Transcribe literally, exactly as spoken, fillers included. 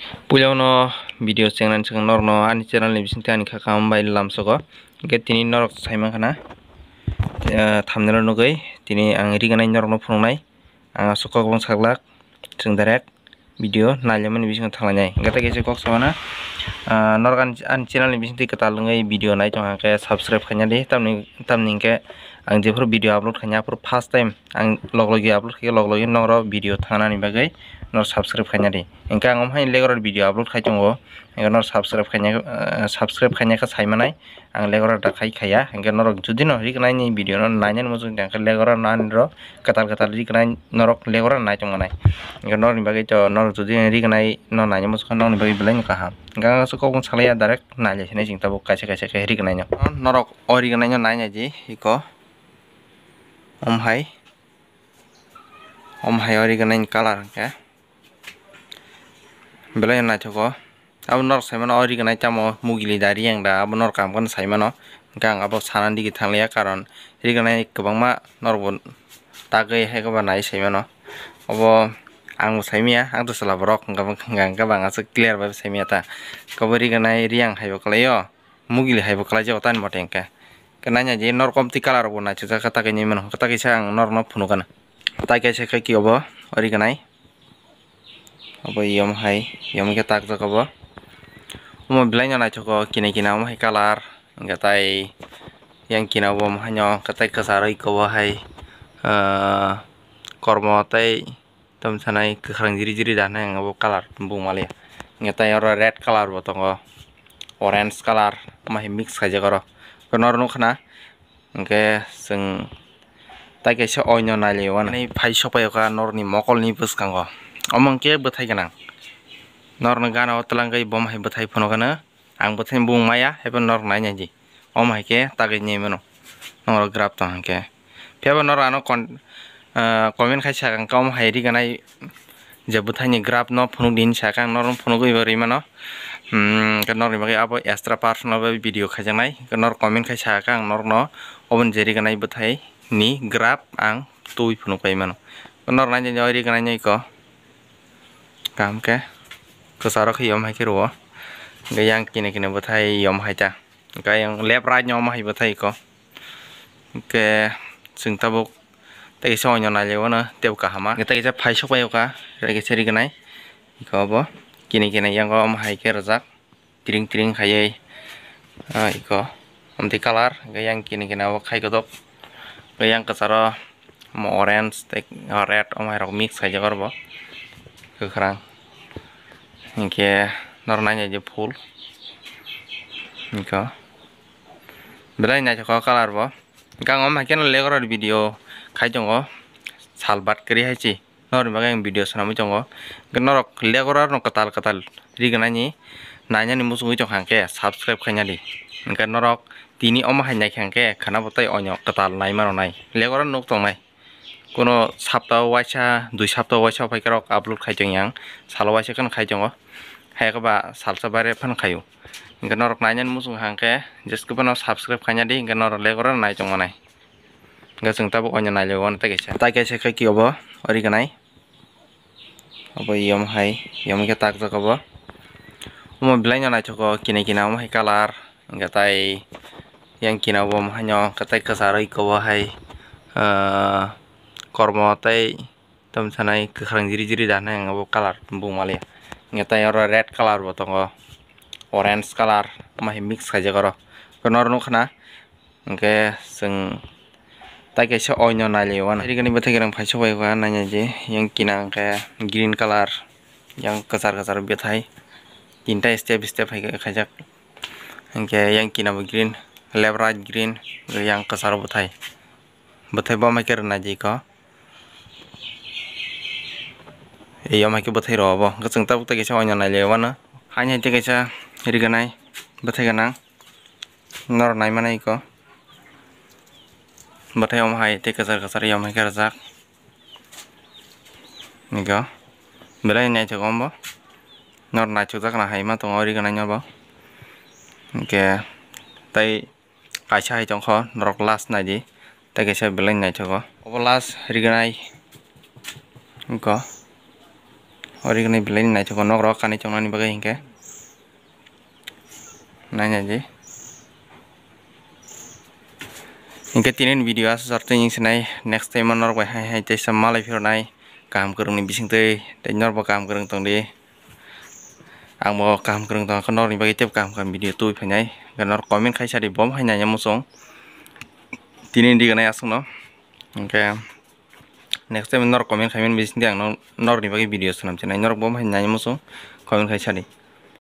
Puilano video chengnani swkang norokno ani channel ni bisingtwi ani kha kaham bai lamsogo. Hwnkhe tini norok saimankha na, eh, thumbnail o nugwi tini ang riganai norokno phunuknai. Ang aswk kokbong saklak, chwng direct video nailaimani bisingo thanglainai. Hwnkhe tei kaisa kok samana, ah, norok ani, ani channel ni bisingtwi kwtal wngwi video nai tongkha khe subscribe khaina di. Tamni, tamni hwnkhe ang jephuru video upload khaina aphuru first time ang log logi upload khaikhe log logi norok video thangnani bagwi norok subscribe khaina di. Hwnkhe ang omhaini legoror video upload khai tongo, hwnkhe norok subscribe khaina, ah, subscribe khaina khe saimanai. Ang legora da khai khaya, hwnkhe norok jodi no rignai ni video no nainani muchung tong khe legora no ani ro kwtal kwtal rignai norok legora nai tong manai. Hwnkhe norok ni bagwi to norok jodi rignai no nainani muchung khe norok ni bagwi belai no kaham. Hwnkhe ang aswk kokbong salaiya direct nailai sinai chwng tabuk kaisa kaisa khe rignai no. Norok o rignai no nainai di iko. Om hai. Om hai o rignai ni colour hwnkhe. Belai no naithogo. Abo norok saimano o rignai tamo mugili da riyang da abo norok kaham kheno saimano. Hwnkhe ang abo sana digi thangliya karon rignai kwbangma norokbo tagwi hai kwba nai saimano. Obo ang bo saimanya ang to chwla borok hwnkhe bo hwnkha hwnkhe bo ang aswk clear bai bo saimanya ta. Abo rignai riyang haibo kwlaio. Mugili haibo kwlaijago tani mote hwnkhe. Hwnkhe naina je norok omtwi colour rokbo naithokjak khe ta kainwi mano hwnkhe ta kaisa ang norokno phunukgana. Tai kaisa khe ki obo ori gwnai. Obo yom hai, yom khe takjak obo. Omo belai no naithogo kini kina omo hai colour. Hwnkhe tai yang kina obo omo haino hwnkhe tai kwcharo iko bo hai, ah, kormo tei Tamo sanai kwkhwrang jiri jiri da hinui ang abo colour bung maliya. Hwnkhe tai oro red colour bo tongo, orange colour, omo hai mix khaijak oro. Hwnkhe norok nukha na, hwnkhe chwng tai kaisa oino nailaiwi uanani phai sokpaiyo kha norokni mokolni bwskango. Omo hwnkhe bwthai gwnang. Norokni gana o twlangwi bomo hai bwthai phunukgwno. Ang bwthai bung maya, haiphano norok nainai di. Omo hai khe tagwi nai mano. Norok graph tong hwnkhe. Phiya bo norok ano con-, ah, comment khai sakha, hwnkhe omo hai riganai je bwthaini graph no phunuk di hinwi sakha, ang norok phunugwi bo rwi mano. Hmm, hwnkhe norokni bagwi abo extra personal bai video khaijaknai. Hwnkhe norok comment khai sakha, ang norokno oboni je riganai bwthaini graph ang tubui phunuk pai mano. Norok nainai di o riganai no iko. Kaham khe kwcharo khe yom hai khe rwo. Hwnkhe yang kini kini bwthai yom hai ta. Hwnkhe yang left right no omo hai bwthai iko. Hwnkhe chwng tabuk tei kaisa oino nailaiwano teibo kaham ma. Hwnkhe tei kaisa phai sokpaiyo kha, tei kaisa riganai. Iko obo kini kini yang omo hai khe rwjak. Tring tring khaiwi, ah, iko omtwi colour, hwnkhe yang kini kini abo khai kotok, hwnkhe yang kwcharo omo orange tei red omo hai rok mix khaijak oro bo kwkhwrang, hinkhe norok nainai je phul, iko belai naithogo colour bo, hwnkhe ang omo hai kheno legoror video khai tongo sal bad kwrwi hai se. Norokni bagwi ang video swnamwi tongo. Hwnkhe norok legorarno kwtal kwtal rignani nainani muchungwi tongkha hwnkhe subscribe khaina di. Hwnkhe norok tini omo hai naikha hwnkhe khwna bo tei oino kwtal naima rwnai. Legorar nuk tongnai. Kuno sapta o waisa, dui sapta o waisa phai khe rok upload khai tong yang. Salo waisa kheno khai tongo. Hai khe ba salsa bare phano khaio. Hwnkhe norok nainani muchungkha hwnkhe jeske phano subscribe khaina di. Hwnkhe norok legorar nai tongmanai. Hwnkhe chwng tabuk oino nailaiwano tei kaisa. Tai kaisa khe ki obo ori gwnai. Obo yom hai, yom khe takjak obo. Omo belai no naithogo kini kina omo hai colour. Hwnkhe tai yang kina obo omo haino hwnkhe tai kwcharo iko bo hai, ah, kormo tei Tamo sanai kwkhwrang jiri jiri da hinui ang abo colour bung maliya. Hwnkhe tai oro red colour bo tongo, orange colour, omo hai mix khaijak oro. Hwnkhe norok nukha na, hwnkhe chwng tai kaisa oino nailaiwano. Rikani bwthai kwrwng phai sokbai kha nainai di, yang kina hwnkhe green colour, yang kwchar kwchar bwthai tinta step step hai khe khaijak. Hwnkhe yang kina bo green, left right green, yang kwcharo bwthai. Bwthai bo mai khe rwnai di kho. Eyom hai khe bwthai rw obo. Hwnkhe chwng tabuk tei kaisa oino nailai wano. Haini hai tei kaisa riganai bwthai gwnang. Norok nai mano iko. Bwthai omo hai tei kwchar kwchar eyom hai khe rwjak. Niko. Belai naithok omo. Norok naithokjak na hai ma tongo riganai no bo. Hwnkhe tei Kaisa hai tongkho, norok last naidi, tei kaisa belai naithogo. Obo last rignai wngkha. Ori gwnai belai ni naithok o nok rok kanwi chongnani bagwi hinkhe. Nainai di. Hinkhe tini ni video aswk jor twi wngsinai, next time o norok bai hai hai teisa malai phirnai kaham kwrwngni bisingtwi, tei norok bo kaham kwrwng tongdi. Ang bo kaham kwrwng tongkha, norokni bagwi tei kaham kaham video tubui phainai. Hinkhe norok comment khai sadi, bo hai nai muchung. Tini ni diganai aswkno. Hinkhe next time norok comment khaimani bisingtwi ang norokni bagwi video swnam chinai. Norok bo hai nai muchung, comment khai sadi.